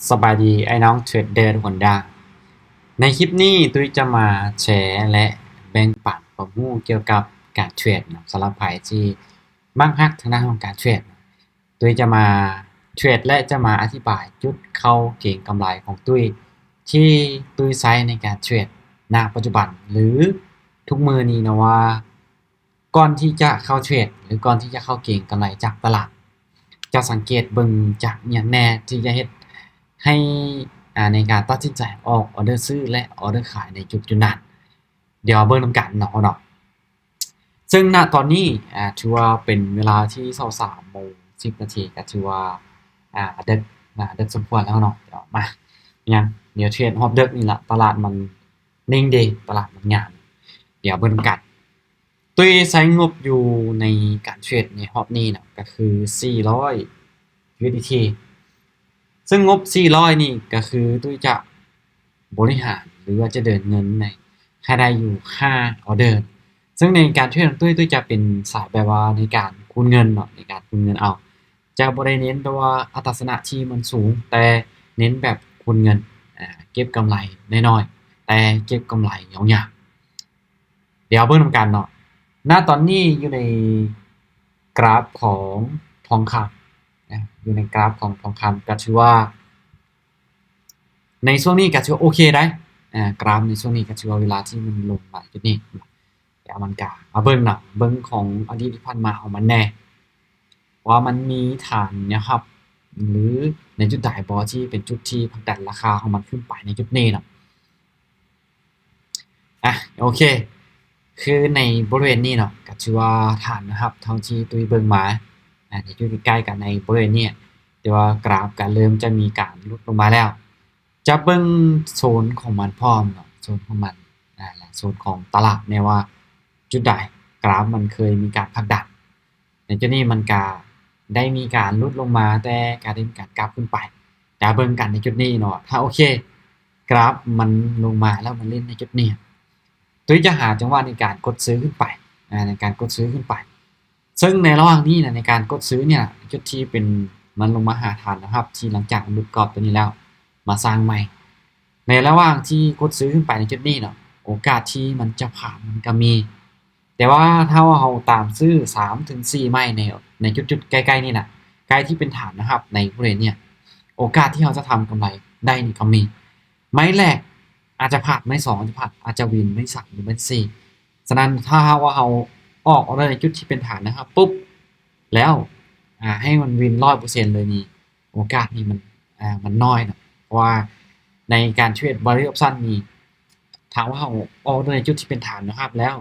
ສະບາຍດີອ້າຍນ້ອງເທຣດເດີທຸກຄົນເດີ້. ໃນຄລິບນີ້ຕຸ້ຍຈະມາແຊ ແລະ ແບ່ງປັນຄວາມຮູ້ກ່ຽວກັບການເທຣດເນາະ ສຳລັບໃຜທີ່ມັກຮັກທາງດ້ານຂອງການເທຣດ. ຕຸ້ຍຈະມາເທຣດ ແລະ ຈະມາອະທິບາຍຈຸດເຂົ້າເກັງກຳໄລຂອງຕຸ້ຍ ທີ່ຕຸ້ຍໃຊ້ໃນການເທຣດນະປັດຈຸບັນ ຫຼື ທຸກມື້ນີ້ນະວ່າ ກ່ອນທີ່ຈະເຂົ້າເທຣດ ຫຼື ກ່ອນທີ່ຈະເຂົ້າເກັງກຳໄລຈາກຕະຫຼາດ ຈະສັງເກດເບິ່ງຈາກຫຍັງແດ່ທີ່ຈະເຮັດໃຫ້ ອາ ໃນການຕັດສິນໃຈອອກອອເດີຊື້ ແລະ ອອເດີຂາຍໃນຈຸດໆນັ້ນ. ດຽວເບິ່ງນຳກັນເນາະ ເນາະ. ເຊິ່ງນະຕອນນີ້ ອາ ຖືວ່າເປັນເວລາທີ່ຊາວສາມໂມງສິບນາທີ ກໍຖືວ່າ ອາ ເດິກ ອາ ເດິກສົມຄວນແລ້ວເນາະ. ດຽວມາ ຍັງ ດຽວເທຣດຮອບເດິກນີ້ລະ ຕະຫຼາດມັນນິ່ງເດ ຕະຫຼາດມັນຫຍາບ. ດຽວເບິ່ງນຳກັນ. ຕຸ້ຍໃຊ້ງົບຢູ່ໃນການເທຣດໃນຮອບນີ້ນະ ກໍຄືສີ່ຮ້ອຍຢູເອັສດີທີ ເຊິ່ງງົບສີ່ຮ້ອຍນີ້ກໍຄືຕຸ້ຍຈະບໍລິຫານ ຫຼືວ່າຈະເດີນເງິນໃນ ໃຫ້ໄດ້ຢູ່ຫ້າອອເດີ ເຊິ່ງໃນການເທຣດຂອງຕຸ້ຍ ຕຸ້ຍຈະເປັນສາຍແບບວ່າໃນການຄູນເງິນເນາະ ໃນການຄູນເງິນເອົາ ຈະບໍ່ໄດ້ເນັ້ນແບບວ່າອັດຕາຊະນະທີ່ມັນສູງ ແຕ່ເນັ້ນແບບຄູນເງິນ ອາ ເກັບກຳໄລນ້ອຍໆ ແຕ່ເກັບກຳໄລຍາວໆ. ດຽວເບິ່ງນຳກັນເນາະ. ນະຕອນນີ້ຢູ່ໃນກຣາຟຂອງທອງຄຳນະ ຢູ່ໃນກຣາຟຂອງທອງຄຳ ກໍຖືວ່າ ໃນຊ່ວງນີ້ກໍຖືວ່າໂອເຄໄດ໋ ອາ ກຣາຟໃນຊ່ວງນີ້ກໍຖືວ່າເວລາທີ່ມັນລົງມາຈຸດນີ້ ແລ້ວມັນກໍມາເບິ່ງນຳ ເບິ່ງຂອງອະດີດທີ່ຜ່ານມາຂອງມັນແດ່ ວ່າມັນມີຖານແນວຮັບ ຫຼື ໃນຈຸດໃດບໍ່ທີ່ເປັນຈຸດທີ່ຜັກດັນລາຄາຂອງມັນຂຶ້ນໄປໃນຈຸດນີ້ນະ. ອາ ໂອເຄ ຄືໃນບໍລິເວນນີ້ເນາະ ກໍຖືວ່າຖານແນວຮັບເທົ່າທີ່ຕຸ້ຍເບິ່ງມາ ອາ ໃນຈຸດໃກ້ໆກັນໃນບໍລິເວນນີ້ ແຕ່ວ່າກຣາຟກໍເລີ່ມຈະມີການຫຼຸດລົງມາແລ້ວ. ຈະເບິ່ງໂຊນຂອງມັນພ້ອມເນາະ ໂຊນຂອງມັນ ອາ ແລະ ໂຊນຂອງຕະຫຼາດແດ່ວ່າຈຸດໃດກຣາຟມັນເຄີຍມີການຜັກດັນ. ໃນຈຸດນີ້ມັນກະໄດ້ມີການຫຼຸດລົງມາ ແຕ່ກະໄດ້ມີການກັບຂຶ້ນໄປ. ດຽວເບິ່ງກັນໃນຈຸດນີ້ເນາະ ຖ້າໂອເຄ ກຣາຟມັນລົງມາແລ້ວ ມັນຫຼິ້ນໃນຈຸດນີ້ ຕຸ້ຍຈະຫາຈັງຫວະໃນການກົດຊື້ຂຶ້ນໄປ ອາ ໃນການກົດຊື້ຂຶ້ນໄປ. ເຊິ່ງໃນລະຫວ່າງນີ້ນະ ໃນການກົດຊື້ນີ້ນະ ຈຸດທີ່ເປັນ ມັນລົງມາຫາຖານແນວຮັບທີ່ຫຼັງຈາກມັນຫຼຸດກອບຕົວນີ້ແລ້ວ ມາສ້າງໃໝ່. ໃນລະຫວ່າງທີ່ກົດຊື້ຂຶ້ນໄປໃນຈຸດນີ້ເນາະ ໂອກາດທີ່ມັນຈະຜ່ານມັນກໍມີ ແຕ່ວ່າຖ້າວ່າເຮົາຕາມຊື້ສາມເຖິງສີ່ໄມ້ໃນ ໃນຈຸດໆໃກ້ໆນີ້ນະ ໃກ້ທີ່ເປັນຖານແນວຮັບໃນບໍລິເວນນີ້ ໂອກາດທີ່ເຮົາຈະທຳກຳໄລໄດ້ນີ້ກໍມີ. ໄມ້ແລກອາດຈະຜ່ານ ໄມ້ສອງອາດຈະຜ່ານ ອາດຈະວິນໄມ້ສາມ ຫຼື ໄມ້ສີ່. ສະນັ້ນ ຖ້າຫາກວ່າເຮົາອອກອອເດີໃນຈຸດທີ່ເປັນຖານແນວຮັບປຸບ ແລ້ວ ອາ ໃຫ້ມັນວິນຮ້ອຍເປີເຊັນເລີຍນີ້ ໂອກາດນີ້ມັນ ອາ ມັນນ້ອຍເນາະ ເພາະວ່າໃນການເທຣດ Value Option ນີ້ ຖ້າວ່າເຮົາອອກໃນຈຸດທີ່ເປັນຖານແນວຮັບແລ້ວ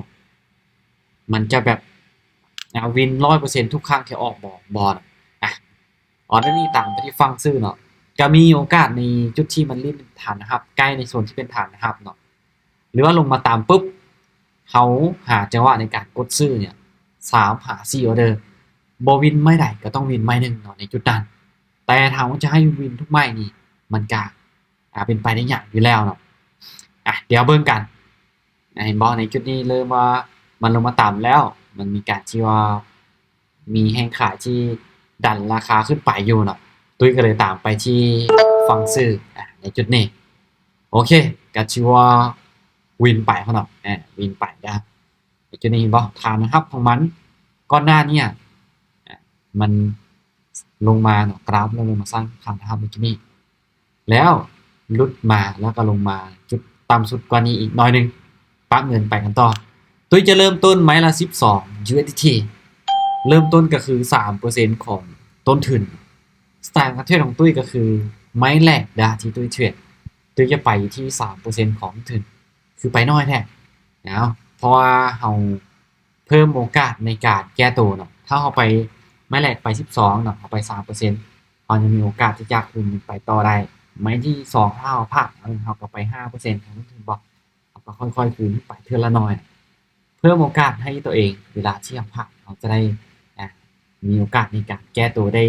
ມັນຈະແບບ ອາ ວິນຮ້ອຍເປີເຊັນທຸກຄັ້ງທີ່ອອກບໍ່? ບໍ່ເນາະ. ອາ ອອເດີນີ້ຕາມໄປທີ່ຝັ່ງຊື້ເນາະ ກະມີໂອກາດໃນຈຸດທີ່ມັນຫຼິ້ນຖານແນວຮັບ ໃກ້ໃນໂຊນທີ່ເປັນຖານແນວຮັບເນາະ ຫຼືວ່າລົງມາຕາມປຶບ ເຮົາຫາຈັງຫວະໃນການກົດຊື້ເນຍ ສາມຫາສີ່ອອເດີ ບໍ່ວິນໄມ້ໃດກໍຕ້ອງວິນໄມ້ໜຶ່ງເນາະ ໃນຈຸດນັ້ນ. ແຕ່ຖ້າວ່າຈະໃຫ້ວິນທຸກໄມ້ນີ້ ມັນກະ ອາ ເປັນໄປໄດ້ຍາກຢູ່ແລ້ວເນາະ. ອາ ດຽວເບິ່ງກັນ ອາ ເຫັນບໍ່ ໃນຈຸດນີ້ເລີ່ມວ່າມັນລົງມາຕາມແລ້ວ ມັນມີການທີ່ວ່າ ມີແຮງຂາຍທີ່ດັນລາຄາຂຶ້ນໄປຢູ່ເນາະ ຕຸ້ຍກໍເລີຍຕາມໄປທີ່ຝັ່ງຊື້ ອາ ໃນຈຸດນີ້. ໂອເຄ ກໍຖືວ່າວິນໄປເນາະ ອາ ວິນໄປໄດ້. ໃນຈຸດນີ້ເຫັນບໍ່ ຖານແນວຮັບຂອງມັນ ກ່ອນໜ້ານີ້ ອາ ມັນລົງມາເນາະ ກຣາຟລົງມາສ້າງຖານແນວຮັບໃນຈຸດນີ້ ແລ້ວຫຼຸດມາ ແລ້ວກໍລົງມາຈຸດຕ່ຳສຸດກວ່ານີ້ອີກໜ້ອຍໜຶ່ງ ປັບເງິນໄປກັນຕໍ່. ຕຸ້ຍຈະເລີ່ມຕົ້ນໄມ້ລະສິບສອງ USDT ເລີ່ມຕົ້ນກໍຄືສາມເປີເຊັນຂອງຕົ້ນທຶນ. ສະໄຕລ໌ການເທຣດຂອງຕຸ້ຍກໍຄືໄມ້ແລກເວລາທີ່ຕຸ້ຍເທຣດ ຕຸ້ຍຈະໄປຢູ່ທີ່ສາມເປີເຊັນຂອງທຶນ ຄືໄປໜ້ອຍແທ້ເນາະ ເພາະວ່າເຮົາ ເພີ່ມໂອກາດໃນການແກ້ໂຕເນາະ. ຖ້າເຮົາໄປໄມ້ແລກໄປສິບສອງເນາະ ເຮົາໄປສາມເປີເຊັນ ເຮົາຍັງມີໂອກາດທີ່ຈະຄູນໄປຕໍ່ໄດ້. ໄມ້ທີສອງ ຖ້າເຮົາພາດ ເຮົາກໍໄປຫ້າເປີເຊັນ ເຮົາຖືກບໍ່ ເຮົາກໍຄ່ອຍໆ ຄູນໄປເທື່ອລະໜ້ອຍ ເພີ່ມໂອກາດໃຫ້ຕົວເອງ. ເວລາທີ່ເຮົາພາດ ເຮົາຈະໄດ້ ອາ ມີໂອກາດໃນການແກ້ໂຕໄດ້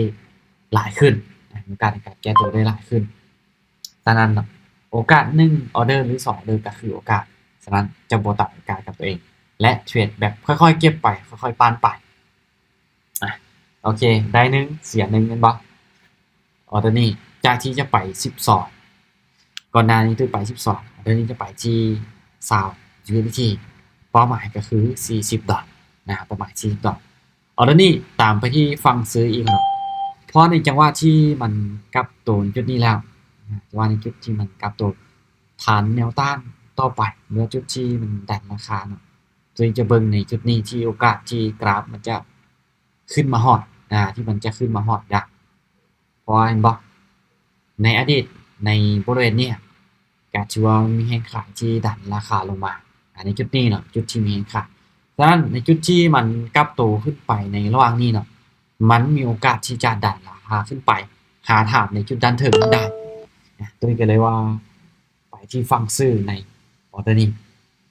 ຫຼາຍຂຶ້ນ ອາ ມີໂອກາດໃນການແກ້ໂຕໄດ້ຫຼາຍຂຶ້ນ. ສະນັ້ນເນາະ ໂອກາດໜຶ່ງອອເດີ ຫຼື ສອງອອເດີ ກໍຄືໂອກາດ. ສະນັ້ນຈະບໍ່ຕັດໂອກາດກັບຕົວເອງ ແລະ ເທຣດແບບຄ່ອຍໆ ເກັບໄປ ຄ່ອຍໆ ປານໄປ. ອາ ໂອເຄ ໄດ້ໜຶ່ງ ເສຍໜຶ່ງ ແມ່ນບໍ່? ອໍ ຕົວນີ້ ຈາກທີ່ຈະໄປສິບສອງ ກ່ອນໜ້ານີ້ຕຸ້ຍໄປສິບສອງ ດຽວນີ້ຈະໄປທີ່ຊາວ ຢູເອັສດີທີ ເປົ້າໝາຍກໍຄືສີ່ສິບດອນນະ ເປົ້າໝາຍສີ່ສິບດອນ. ອອເດີນີ້ຕາມໄປທີ່ຝັ່ງຊື້ອີກເນາະ ເພາະໃນຈັງຫວະທີ່ມັນກັບໂຕໃນຈຸດນີ້ແລ້ວນະ ຈັງຫວະໃນຈຸດທີ່ມັນກັບໂຕ ຖານແນວຕ້ານຕໍ່ໄປ ເມື່ອຈຸດທີ່ມັນດັນລາຄາເນາະ ໂດຍຈະເບິ່ງໃນຈຸດນີ້ທີ່ໂອກາດທີ່ກຣາຟມັນຈະຂຶ້ນມາຮອດນະ ທີ່ມັນຈະຂຶ້ນມາຮອດໄດ້ ເພາະວ່າເຫັນບໍ່ ໃນອະດີດໃນບໍລິເວນນີ້ ກະຖືວ່າມີແຮງຂາຍທີ່ດັນລາຄາລົງມາ ອາ ໃນຈຸດນີ້ເນາະ ຈຸດທີ່ມີແຮງຂາຍ. ສະນັ້ນໃນຈຸດທີ່ມັນກັບໂຕຂຶ້ນໄປໃນລະຫວ່າງນີ້ເນາະ ມັນມີໂອກາດທີ່ຈະດັນລາຄາຂຶ້ນໄປຫາຖານໃນຈຸດດ້ານເທິງນັ້ນໄດ້ນະ ໂດຍກໍເລີຍວ່າໄປທີ່ຝັ່ງຊື້ໃນອອເດີນີ້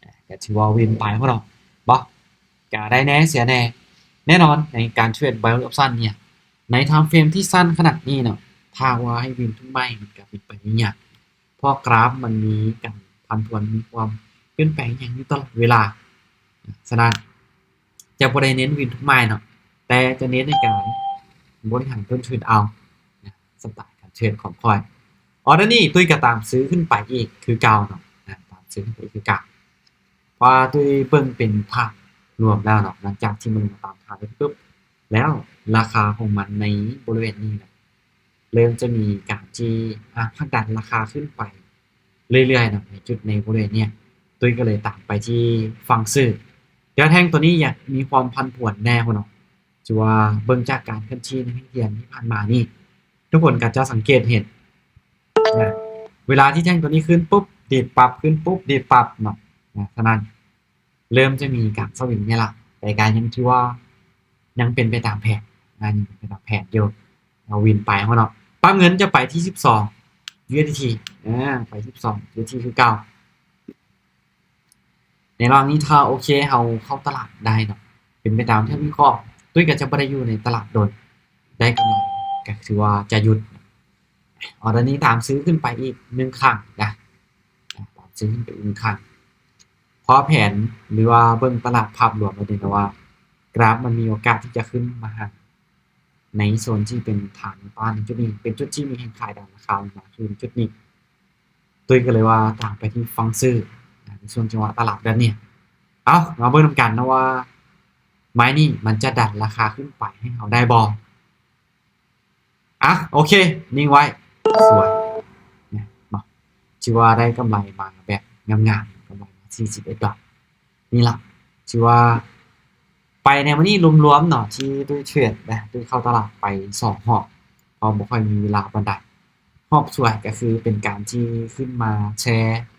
ນະ ກະຖືວ່າວິນໄປເນາະ ບໍ່ ກະໄດ້ແດ່ເສຍແດ່. ແນ່ນອນໃນການເທຣດໄບໂອອອບຊັນນີ້ ໃນທາມເຟຣມທີ່ສັ້ນຂະໜາດນີ້ເນາະ ຖ້າວ່າໃຫ້ວິນທຸກໄມ້ມັນກະເປັນໄປໄດ້ຍາກ ເພາະກຣາຟມັນມີການຜັນຜວນ ມີຄວາມປ່ຽນແປງຫຍັງຢູ່ຕະຫຼອດເວລາ. ສະນັ້ນຈະບໍ່ໄດ້ເນັ້ນວິນທຸກໄມ້ເນາະ ແຕ່ຈະເນັ້ນໃນການບໍລິຫານຕົ້ນທຶນເອົານະ ສະໄຕການເທຣດຂອງຂ້ອຍ. ອອເດີນີ້ຕຸ້ຍກໍຕາມຊື້ຂຶ້ນໄປອີກຄືເກົ່າເນາະ ນະ ຕາມຊື້ຂຶ້ນໄປອີກຄືເກົ່າ ເພາະວ່າຕຸ້ຍເບິ່ງເປັນພາບລວມແລ້ວເນາະ ຫຼັງຈາກທີ່ມັນລົງມາຕາມທາງນີ້ປຶບ ແລ້ວລາຄາຂອງມັນໃນບໍລິເວນນີ້ນະ ເລີ່ມຈະມີການທີ່ ອາ ຜັກດັນລາຄາຂຶ້ນໄປເລື້ອຍໆເນາະ ໃນຈຸດໃນບໍລິເວນເນີ້ຍ ຕຸ້ຍກໍເລີຍຕາມໄປທີ່ຝັ່ງຊື້. ແຕ່ວ່າແທ່ງຕົວນີ້ຍັງມີຄວາມຜັນຜວນແດ່ພຸ້ນເນາະ ຖືວ່າເບິ່ງຈາກການເຄື່ອນທີ່ໃນຮຽນທີ່ຜ່ານມານີ້ ທຸກຄົນກໍຈະສັງເກດເຫັນນະ ເວລາທີ່ແທ່ງຕົວນີ້ຂຶ້ນປຸບ ດີດປັບ ຂຶ້ນປຸບ ດີດປັບເນາະ ນະ ສະນັ້ນ ເລີ່ມຈະມີການສະວິງແດ່ລະ ແຕ່ການຍັງຖືວ່າຍັງເປັນໄປຕາມແຜນນະ ຍັງເປັນໄປຕາມແຜນຢູ່. ເອົາວິນໄປເນາະ ປັບເງິນຈະໄປທີ່ສິບສອງ ຢູເອັສດີທີ ອາ ໄປສິບສອງ ຢູເອັສດີທີ ຄືເກົ່າ. ໃນລະຫວ່າງນີ້ ຖ້າໂອເຄ ເຮົາເຂົ້າຕະຫຼາດໄດ້ເນາະ ເປັນໄປຕາມທີ່ວິເຄາະ ຕຸ້ຍກໍຈະບໍ່ໄດ້ຢູ່ໃນຕະຫຼາດດົນ ໄດ້ກຳໄລກໍຖືວ່າຈະຢຸດ. ອອເດີນີ້ຕາມຊື້ຂຶ້ນໄປອີກໜຶ່ງຄັ້ງນະ ຕາມຊື້ຂຶ້ນໄປອີກໜຶ່ງຄັ້ງ ເພາະແຜນ ຫຼືວ່າເບິ່ງຕະຫຼາດພາບລວມແລ້ວນີ້ນະວ່າ ກຣາຟມັນມີໂອກາດທີ່ຈະຂຶ້ນມາຫາໃນໂຊນທີ່ເປັນຖານຕ້ານ ໃນຈຸດນີ້ເປັນຈຸດທີ່ມີແຮງຂາຍດັນລາຄາລົງມາຄືຈຸດນີ້ ຕຸ້ຍກໍເລີຍວ່າຕາມໄປທີ່ຝັ່ງຊື້ນະ ໃນຊ່ວງຈັງຫວະຕະຫຼາດແບບນີ້. ເອົາ ມາເບິ່ງນຳກັນເນາະວ່າ ໄມ້ນີ້ມັນຈະດັນລາຄາຂຶ້ນໄປໃຫ້ເຮົາໄດ້ບໍ່? ອາ ໂອເຄ ນິ່ງໄວ້ ສວຍນະເນາະ ຖືວ່າໄດ້ກຳໄລມາແບບງາມໆ ກຳໄລມາສີ່ສິບເອັດດອນ ນີ້ລະ ຖືວ່າໄປໃນມື້ນີ້ລວມໆເນາະ ທີ່ຕຸ້ຍເທຣດນະ ຕຸ້ຍເຂົ້າຕະຫຼາດໄປສອງຮອບ ເພາະບໍ່ຄ່ອຍມີເວລາປານໃດ. ຮອບສວຍກໍຄືເປັນການທີ່ຂຶ້ນມາແຊ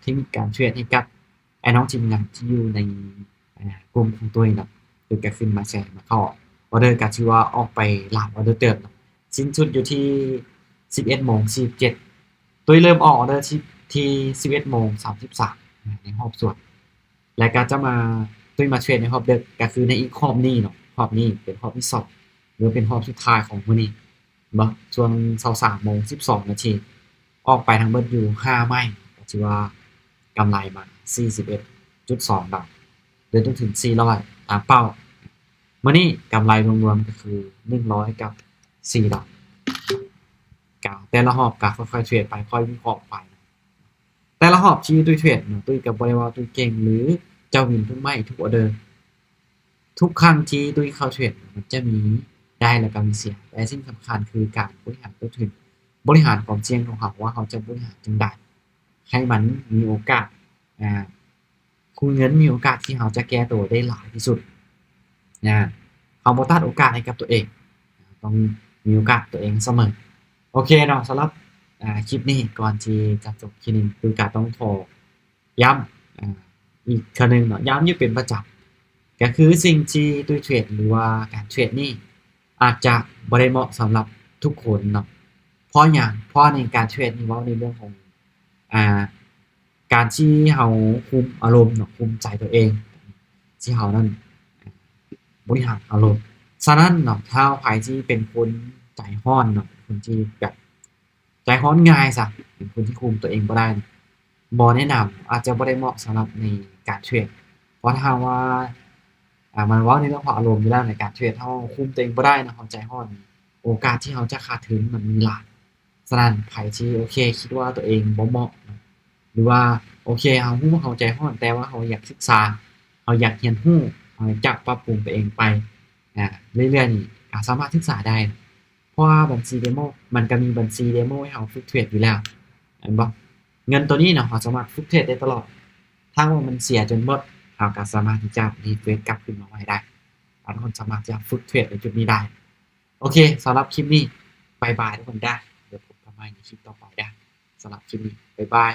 ເທັກນິກການເທຣດໃຫ້ກັບ ອ້າຍນ້ອງທີມງານທີ່ຢູ່ໃນ ອາ ກຸ່ມຂອງຕຸ້ຍເນາະ ເພິ່ນກໍຂຶ້ນມາແຊມາເຂົ້າອອເດີ ກໍຖືວ່າອອກໄປຫຼາຍອອເດີເຕີບເນາະ ສິ້ນສຸດຢູ່ທີ່ສິບເອັດໂມງສີ່ສິບເຈັດ ຕຸ້ຍເລີ່ມອອກອອເດີທີ່ ທີ່ສິບເອັດໂມງສາມສິບສາມໃນຮອບສວຍ ແລ້ວກໍຈະມາ ຕຸ້ຍມາເທຣດໃນຮອບເດິກ ກໍຄືໃນອີກຮອບນີ້ເນາະ ຮອບນີ້ເປັນຮອບທີສອງ ຫຼືເປັນຮອບສຸດທ້າຍຂອງມື້ນີ້ ເນາະ ຊ່ວງຊາວສາມໂມງສິບສອງນາທີ ອອກໄປທັງເບິດຢູ່ຫ້າໄມ້ ກໍຖືວ່າກຳໄລມາສີ່ສິບເອັດຈຸດສອງດອນ ເດີນຈົນເຖິງສີ່ຮ້ອຍຕາມເປົ້າ. ມື້ນີ້ກຳໄລລວມໆກໍຄືໜຶ່ງຮ້ອຍກັບສີ່ດອນ ກະແຕ່ລະຮອບກະຄ່ອຍໆເທຣດໄປ ຄ່ອຍວິເຄາະໄປ. ແຕ່ລະຮອບທີ່ຕຸ້ຍເທຣດເນາະ ຕຸ້ຍກໍບໍ່ໄດ້ວ່າຕຸ້ຍເກັ່ງ ຫຼືຈະວິນທຸກໄມ້ທຸກອອເດີ. ທຸກຄັ້ງທີ່ຕຸ້ຍເຂົ້າເທຣດ ມັນຈະມີໄດ້ ແລ້ວກໍມີເສຍ ແຕ່ສິ່ງສຳຄັນຄືການບໍລິຫານຕົ້ນທຶນ, ບໍລິຫານຄວາມສ່ຽງຂອງເຮົາ ວ່າເຮົາຈະບໍລິຫານຈັ່ງໃດໃຫ້ມັນມີໂອກາດ, ອາ, ຄູນເງິນມີໂອກາດທີ່ເຮົາຈະແກ້ໂຕໄດ້ຫຼາຍທີ່ສຸດ. ອາ, ເຮົາບໍ່ຕັດໂອກາດໃຫ້ກັບຕົວເອງ, ຕ້ອງມີໂອກາດຕົວເອງສະເໝີ. ໂອເຄເນາະ, ສຳລັບ, ອາ, ຄລິບນີ້ ກ່ອນທີ່ຈະຈົບຄລິບນີ້ ຕຸ້ຍກໍຕ້ອງຂໍ ຢ້ຳ ອາ ອີກເທື່ອໜຶ່ງເນາະ, ຢ້ຳຢູ່ເປັນປະຈຳ ກໍຄືສິ່ງທີ່ຕຸ້ຍເທຣດ ຫຼືວ່າການເທຣດນີ້ ອາດຈະບໍ່ໄດ້ເໝາະສຳລັບທຸກຄົນເນາະ. ເພາະຫຍັງ? ເພາະໃນການເທຣດນີ້ເວົ້າໃນເລື່ອງຂອງ ອາ ການທີ່ເຮົາຄຸມອາລົມເນາະ, ຄຸມໃຈຕົວເອງ ທີ່ເຮົານັ້ນ ອາ ບໍລິຫານອາລົມ. ສະນັ້ນເນາະ, ຖ້າໃຜທີ່ເປັນຄົນໃຈຮ້ອນເນາະ, ເປັນຄົນທີ່ແບບ ໃຈຮ້ອນງ່າຍຊະ, ເປັນຄົນທີ່ຄຸມຕົວເອງບໍ່ໄດ້, ບໍ່ແນະນຳ, ອາດຈະບໍ່ໄດ້ເໝາະສຳລັບໃນການເທຣດ. ເພາະຖ້າຫາກວ່າ ອາ ມັນເວົ້າໃນເລື່ອງຂອງອາລົມຢູ່ແລ້ວ, ໃນການເທຣດ ເຮົາຄຸມຕົວເອງບໍ່ໄດ້ນະ, ເຮົາໃຈຮ້ອນ, ໂອກາດທີ່ເຮົາຈະຂາດທຶນມັນມີຫຼາຍ. ສະນັ້ນໃຜທີ່ ໂອເຄ ຄິດວ່າຕົວເອງບໍ່ເໝາະ ຫຼືວ່າ ໂອເຄ ເຮົາຮູ້ເຮົາໃຈຮ້ອນ ແຕ່ວ່າເຮົາຢາກສຶກສາ ເຮົາຢາກຮຽນຮູ້ ເຮົາຢາກປັບປຸງຕົວເອງໄປ ອາ ເລື້ອຍໆນີ້ ກໍສາມາດສຶກສາໄດ້ ເພາະວ່າບັນຊີເດໂມ ມັນກໍມີບັນຊີເດໂມໃຫ້ເຮົາຝຶກເທຣດຢູ່ແລ້ວ ແມ່ນບໍ່? ເງິນໂຕນີ້ເນາະ ເຮົາສາມາດຝຶກເທຣດໄດ້ຕະຫຼອດ ຖ້າວ່າມັນເສຍຈົນໝົດ ເຮົາກໍສາມາດທີ່ຈະຣີເຟຣຊກັບຄືນມາໃໝ່ໄດ້ ທຸກຄົນສາມາດທີ່ຈະຝຶກເທຣດໃນຈຸດນີ້ໄດ້. ໂອເຄ ສຳລັບຄລິບນີ້ ບາຍບາຍທຸກຄົນເດີ ດຽວພົບກັນໃໝ່ໃນຄລິບຕໍ່ໄປເດີ ສຳລັບຄລິບນີ້ ບາຍບາຍ.